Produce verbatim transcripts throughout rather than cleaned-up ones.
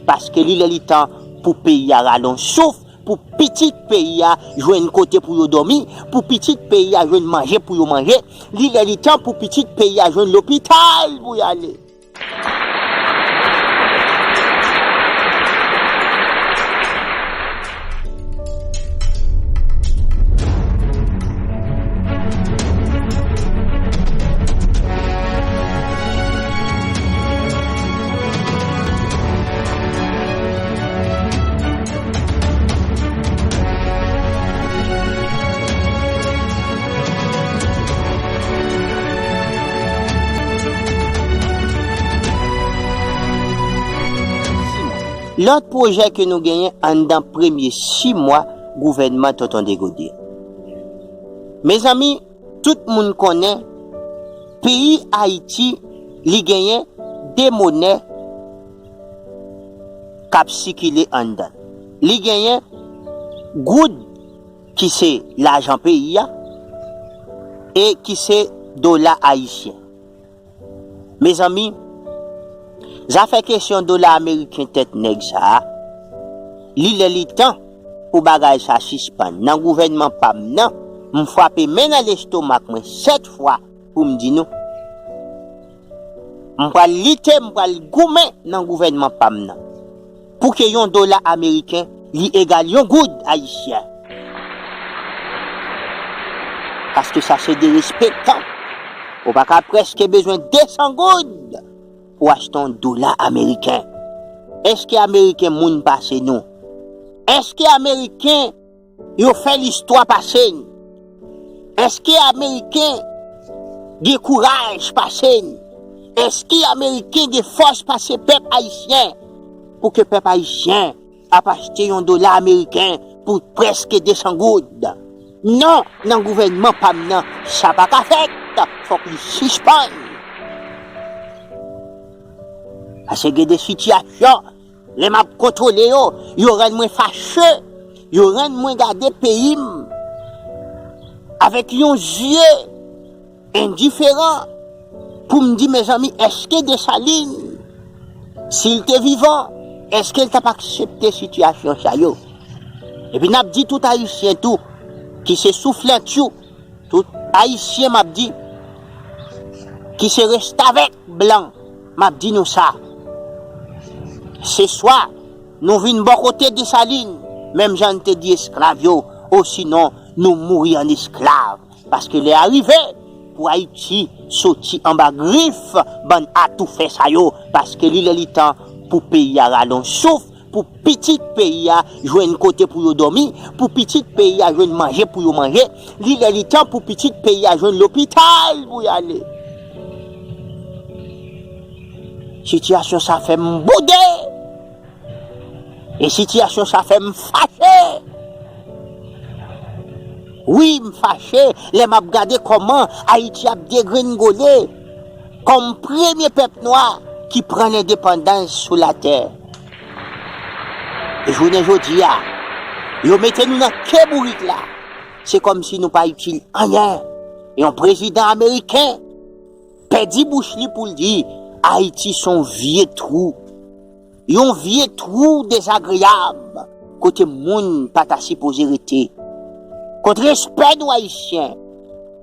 Paske li lè li tan pou peyi a rale yon souf, pou pitit peyi a jwenn kote pou yo dòmi, pou pitit peyi a jwenn manje pou yo manje. Li lè li tan pou pitit peyi a jwenn lopital pou y ale. Lòt pwojè ke nou genyen anndan premye sis mwa gouvènman Tonton Degode. Mezanmi, tout moun konnen peyi Ayiti, li genyen de monè k ap sikile anndan l. Li genyen goud, ki se lajan peyi a, e ki se dola ayisyen. Mezanmi, zafè kesyon dola ameriken tèt nèg sa a, li lè li tan pou bagay sa sispann. Nan gouvènman pa m nan, m frape men nan lestomak mwen sèt fwa pou m di nou, m pral lite, m pral goumen nan gouvènman pa m nan, pou ke yon dola ameriken li egal yon goud ayisyen. Paske sa se derespektan. Ou pa ka prèske bezwen de san goud pou achte yon dola ameriken. Èske ameriken moun pase nou? Èske ameriken yo fè listwa pase n? Èske ameriken gen kouraj pase n? Èske ameriken gen fòs pase pèp ayisyen? Pou ke pèp ayisyen ap achte yon dola ameriken pou prèske de san goud. Non, nan gouvènman pa m nan, sa pa ka fèt. Fòk li sispann. Paske gen de sitiyasyon, lè m ap kontwole yo, yo rann mwen fache, yo rann mwen gade peyi m avèk yon zye endiferan pou m di, mezanmi, èske Desalin, si l te vivan, èske l t ap aksepte sitiyasyon sa yo? Epi n ap di tout Ayisyen tou, ki se souflantyou, tout Ayisyen m ap di, ki se restavèk blan, m ap di nou sa. Se swa nou vin bò kote Desalin, menm jan n te di esklav yo, osinon nou mouri an esklav. Paske lè a rive pou Ayiti soti anba grif bann atoufè sa yo, paske li lè li tan pou peyi a rale yon souf, pou pitit peyi a jwenn kote pou yo dòmi, pou pitit peyi a jwenn manje pou yo manje, li lè li tan pou pitit peyi a jwenn lopital pou y ale. Sitiyasyon sa fè m boude. E sitiyasyon sa fè m fache. Wi, m fache lè m ap gade kòman Ayiti ap degrengole kòm premye pèp nwa ki pran lendepandans sou latè. E jounen jodi a, yo mete nou nan ke bourik la. Se kòmsi nou pa itil anyen. Yon prezidan ameriken pèdi bouch li pou l di Ayiti se yon vye twou. Yon vye twou dezagreyab kote moun pa ta sipoze rete. Kont respè nou Ayisyen,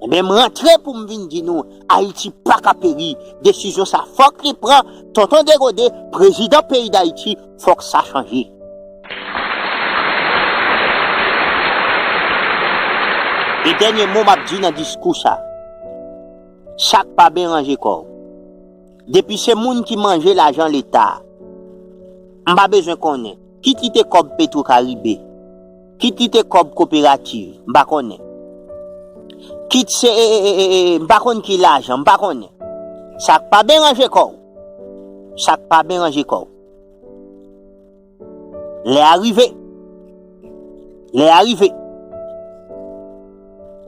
enben, m rantre pou m vin di nou, Ayiti pa ka peri. Desizyon sa fòk li pran. Tonton Degode, prezidan peyi Dayiti, fòk sa chanje. E dènye mo m ap di nan diskou sa, sa k pa ben ranje kò w. Depi se moun ki manje lajan Leta, m pa bezwen konnen. Kit li te kòb Petwokaribe, kit li te kòb Koperativ, m pa konnen. Kit se, e, e, e, e, e, m pa konn ki lajan, m pa konnen. Sa k pa ben ranje kò w. Sa k pa ben ranje kò w. Lè a rive. Lè a rive.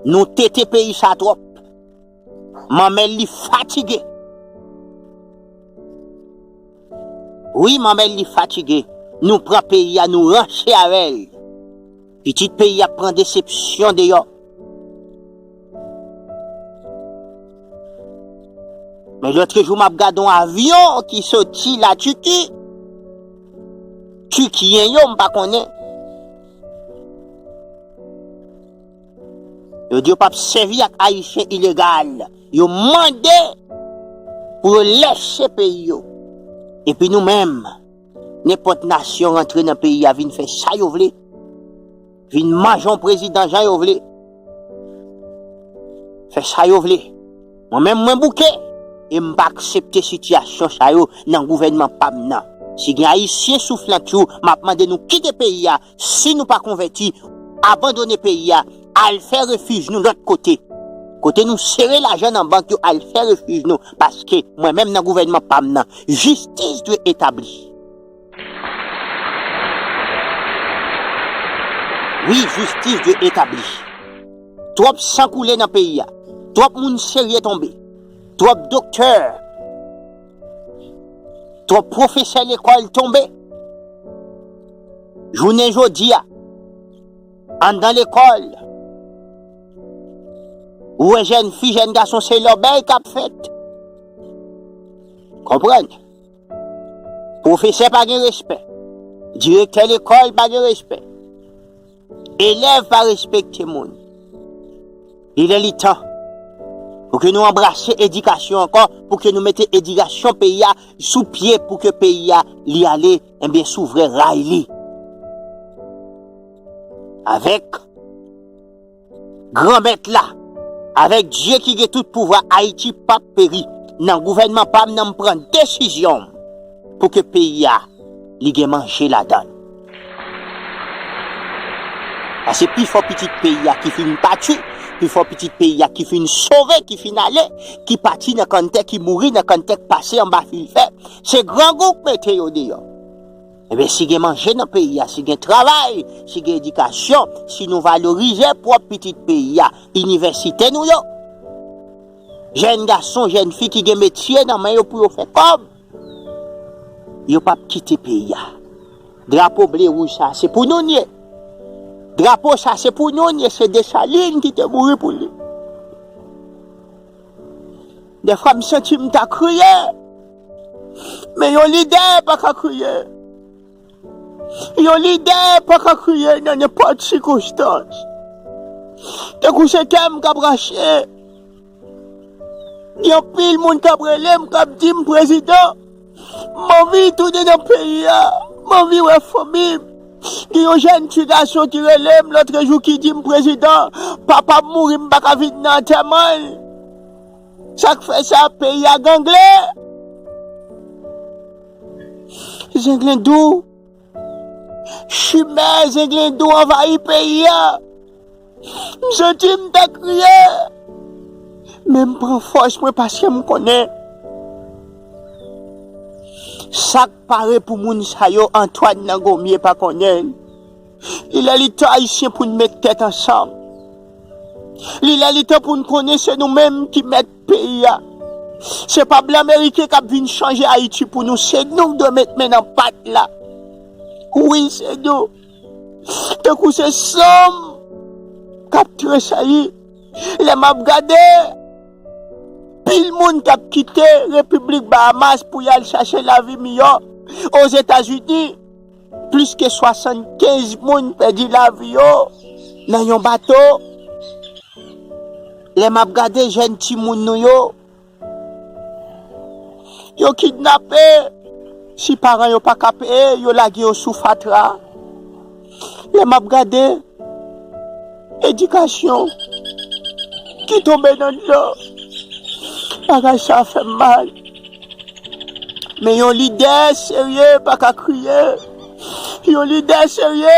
Nou tete peyi sa twòp. Manmèl li fatige. Wi, manmèl li fatige. Nou pran peyi a, nou ranche avè l. Pitit peyi a pran desepsyon deyò. Men lòt jou, m ap gade yon avyon ki soti Latiki. Tikyen yo, m pa konnen. Yo di yo p ap sèvi ak Ayisyen ilegal. Yo mande pou yo lèse peyi yo. Epi nou menm, nenpòt nasyon rantre nan peyi a vin fè sa yo vle. Vin manje yon prezidan jan yo vle. Fè sa yo vle. Mwen menm mwen bouke. E m pa aksepte sitiyasyon sa yo nan gouvènman pa m nan. Si gen Ayisyen souflantyou, m ap mande nou kite peyi a. Si nou pa konvèti, abandone peyi a, al fè refij nou lòt kote. Kote nou sere lajan nan bank yo, al fè refij nou. Paske mwen menm nan gouvènman pa m nan, jistis dwe etabli. Wi, jistis dwe etabli. Twòp san koule nan peyi a. Twòp moun serye tonbe. Twòp doktè, twòp pwofesè lekòl tonbe. Jounen jodi a, anndan lekòl, ou wè jèn fi, jèn gason, se lòbèy k ap fèt. Konprann? Pwofesè pa gen respè. Direktè lekòl pa gen respè. Elèv pa respekte moun. Li lè li tan pou ke nou anbrase edikasyon ankò, pou ke nou mete edikasyon peyi a sou pye, pou ke peyi a li ale, enbyen, sou vrè ray li. Avèk Granmèt la, avèk Dye ki gen tout pouvwa, Ayiti p ap peri. Nan gouvènman pa m nan, m pran desizyon m pou ke peyi a, li gen manje ladan l. Paske pifò pitit peyi a ki fin pati, pifò pitit peyi a ki fin sove, ki fin ale, ki pati nan kanntè, ki mouri nan kanntè, k pase anba fil fè, se grangou k mete yo deyò. Ebyen, si gen manje nan peyi a, si gen travay, si gen edikasyon, si nou valorize pwòp pitit peyi a, inivèsite nou yo, jèn gason, jèn fi ki gen metye nan men yo pou yo fè kòb, yo p ap kite peyi a. Drapo ble wouj sa, se pou nou l ye. Drapo sa, se pou nou l ye. Se Desalin ki te mouri pou li. Dèfwa, m santi m ta kriye. Men yon lidè pa ka kriye. Yon lidè pa ka kriye nan nenpòt sikonstans. Tankou se tè m k ap rache. Gen anpil moun k ap rele m, k ap di m, "Prezidan, m anvi tounen nan peyi a. M anvi wè fanmi m." Gen yon jèn ti gason ki rele m lòtrejou ki di m, "Prezidan, papa m mouri, m pa ka vin nan antèman l." Sa k fè sa, peyi a gangle. Zenglen dou. Chimè Zenglen dou anvayi peyi a. M santi m ta kriye. Men m pran fòs mwen paske m konnen sa k pare pou moun sa yo, Antoine nan Gomye pa konnen l. Li lè li tan Ayisyen pou n met tèt ansanm. Li lè li tan pou n konnen se nou menm ki mèt peyi a. Se pa blan meriken k ap vin chanje Ayiti pou nou, se nou k dwe met men nan pat la. Wi, se nou. Tankou se san m k ap tresayi lè m ap gade pil moun k ap kite Repiblik Bahamas pou y al chache lavi miyò Ozetazini. Plis ke swasannkenz moun pèdi lavi yo nan yon bato. Lè m ap gade jèn timoun nou yo, yo kidnape. Si paran yo pa ka peye, yo lage yo sou fatra. Lè m ap gade edikasyon ki tonbe nan dlo, bagay sa fè m mal. Men yon lidè serye pa ka kriye. Yon lidè serye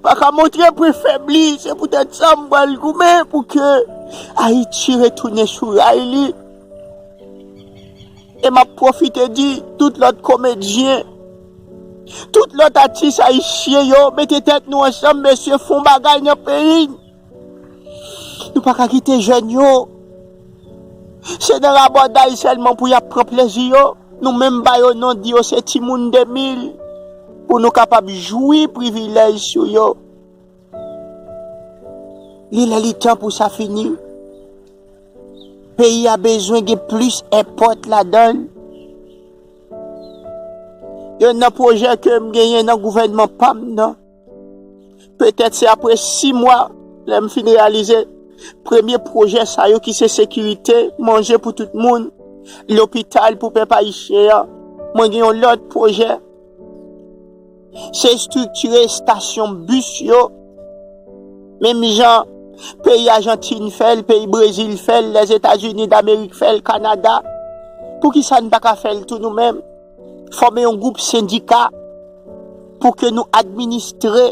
pa ka montre prefèb li. Se poutèt sa m pral goumen pou ke Ayiti retounen sou ray li. E m ap pwofite di tout lòt komedyen, tout lòt atis ayisyen yo, mete tèt nou ansanm, mesye, fè yon bagay nan peyi n. Nou pa ka kite jèn yo, se nan rabòday sèlman pou y ap pran plezi yo. Nou menm ba yo non, di yo se timoun de mil, pou nou kapab jwi privilèj sou yo. Li lè li tan pou sa fini. Peyi a bezwen gen plis èpòt ladan l. Youn nan pwojè ke m genyen nan gouvènman pa m nan, petèt se apre sis mwa, lè m fin reyalize premye pwojè sa yo ki se sekirite, manje pou tout moun, lopital pou pèp ayisyen an. Mwen gen yon lòt pwojè, se estriktire estasyon bis yo, menm jan peyi Ajantin fè l, peyi Brezil fè l, Lèzetazini Damerik fè l, Kanada. Poukisa n pa ka fè l tou nou menm? Fòme yon gwoup sendika pou ke nou administre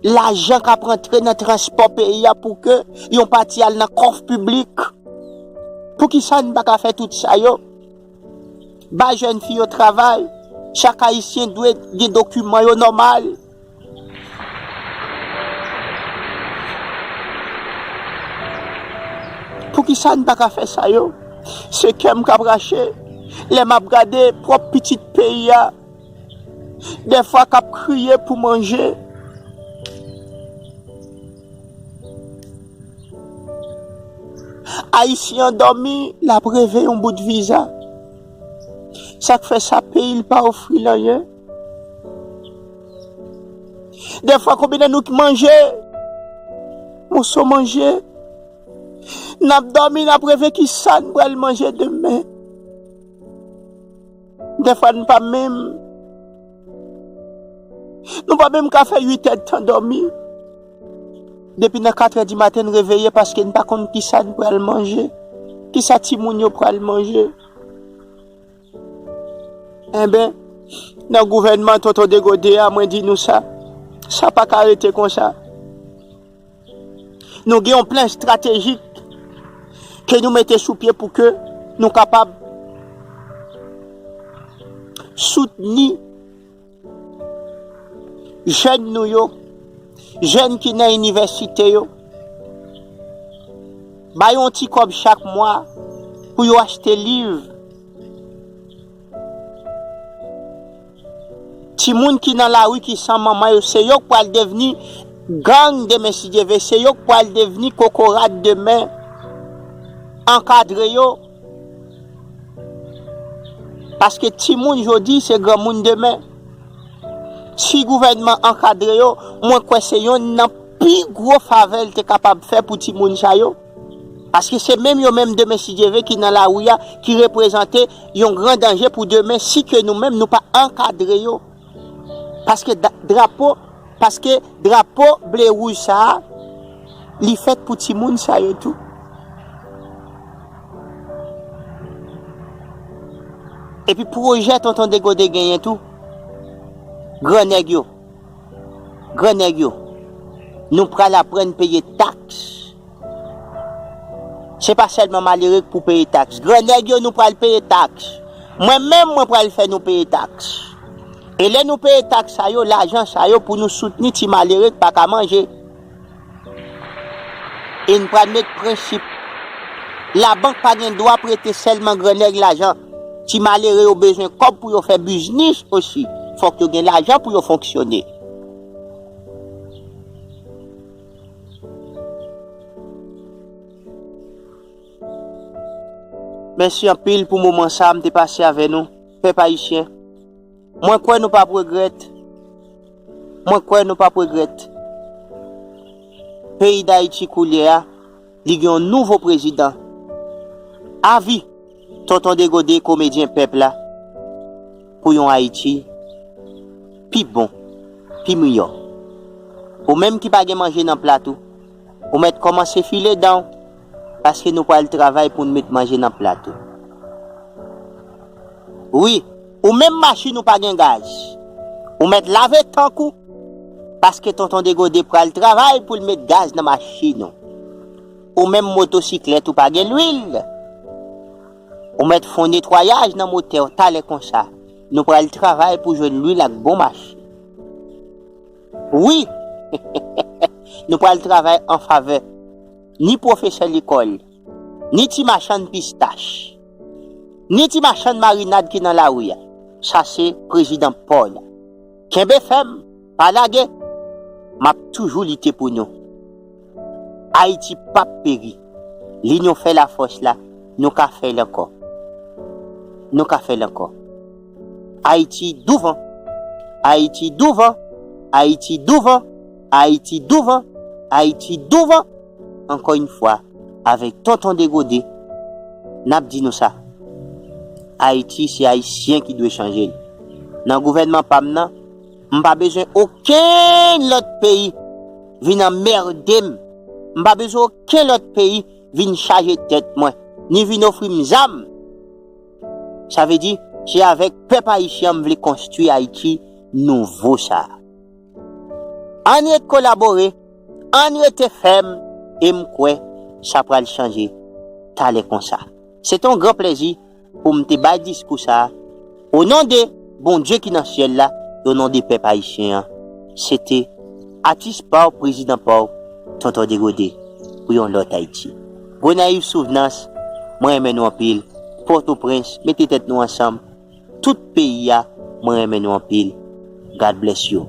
lajan k ap rantre nan transpò peyi a, pou ke yon pati al nan kòf piblik. Poukisa n pa ka fè tout sa yo? Ba jèn fi yo travay. Chak ayisyen dwe gen dokiman yo nòmal. Poukisa n pa ka fè sa yo? Se kè m k ap rache lè m ap gade pwòp pitit peyi a, dèfwa k ap kriye pou manje. Ayisyen an dòmi, l ap reve yon bout viza. Sa k fè sa peyi l pa ofri l anyen? Dèfwa, konbyen nan nou k manje? Moso manje. N ap dòmi, n ap reve kisa n pral manje demen. Dèfwa, n pa menm, nou pa menm ka fè uit èdtan dòmi. Depi nan katrè di maten, n reveye paske n pa konn kisa n pral manje, kisa timoun yo pral manje. Enben, nan gouvènman Tonton Degode a, mwen di nou sa, sa pa ka rete konsa. Nou gen yon plan estratejik ke nou mete sou pye pou ke nou kapab soutni jèn nou yo, jèn ki nan inivèsite yo. Ba yo yon ti kòb chak mwa pou yo achte liv. Timoun ki nan lari, ki san manman yo, se yo k pral devni gang demen, si Dye vle, se yo k pral devni kokorat demen. Ankadre yo. Paske timoun jodi se granmoun demen. Si gouvènman ankadre yo, mwen kwè se yonn nan pi gwo favè l te kapab fè pou timoun sa yo. Paske se menm yo menm demen, si Dye vle, ki nan lari a, ki reprezante yon gran danje pou demen si ke nou menm nou pa ankadre yo. Paske da- drapo, paske drapo ble wouj sa a, li fèt pou timoun sa yo tou. Epi pwojè Tonton Degode genyen tou. Gran nèg yo. Gran nèg yo. Nou pral aprann peye taks. Se pa sèlman malere k pou peye taks. Gran nèg yo, nou pral peye taks. Mwen menm, mwen pral fè nou peye taks. E lè nou peye taks sa yo, lajan sa yo pou nou soutni ti malere k pa ka manje. E n pral met prensip. Labank pa gen dwa prete sèlman gran nèg lajan. Ti malere yo bezwen kòb pou yo fè biznis osi. Fòk yo gen lajan pou yo fonksyone. Mèsi anpil pou moman sa a m te pase avè nou, pèp ayisyen. Mwen kwè nou p ap regrèt. Mwen kwè nou p ap regrèt. Peyi Dayiti koulye a, li gen yon nouvo prezidan. Avi, Tonton Degode, komedyen pèp la, pou yon Ayiti pi bon, pi miyò. Ou menm ki pa gen manje nan plat ou, ou mèt kòmanse file dan w, paske nou pral travay pou n met manje nan plat ou. Wi, ou menm machin ou pa gen gaz, ou mèt lave tank ou, paske Tonton Degode pral travay pou l met gaz nan machin ou. Ou menm motosiklèt ou pa gen lwil, ou mèt fè yon netwayaj nan motè w talè konsa. Nou pral travay pou jwenn lwil ak bon machin. Wi, nou pral travay an favè ni pwofesè lekòl, ni ti machann pistach, ni ti machann marinad ki nan lari a. Sa se prezidan pa w la. Kenbe fèm, pa lage. M ap toujou lite pou nou. Ayiti p ap peri. Linyon fè lafòs la, nou ka fè l ankò. Nou ka fè l ankò. Ayiti douvan. Ayiti douvan. Ayiti douvan. Ayiti douvan. Ayiti douvan. Ankò yon fwa, avèk Tonton Degode, n ap di nou sa. Ayiti, se Ayisyen ki dwe chanje l. Nan gouvènman pa m nan, m pa bezwen okenn lòt peyi vin anmède m. M pa bezwen okenn lòt peyi vin chaje tèt mwen, ni vin ofri m zam. Sa vle di, se avèk pèp ayisyen an m vle konstwi Ayiti nouvo sa a. Ann ret kolabore, ann rete fèm, e m kwè sa pral chanje talè konsa. Se te yon gran plèzi pou m te bay diskou sa a. O non de Bondye ki nan syèl la, e o non de pèp ayisyen an, se te atis pa w, prezidan pa w, Tonton Degode, pou yon lòt Ayiti. Gonayiv Souvnans, mwen renmen nou anpil. Pòtoprens, mete tèt nou ansanm. Tout peyi a, mwen renmen nou anpil. God bless you.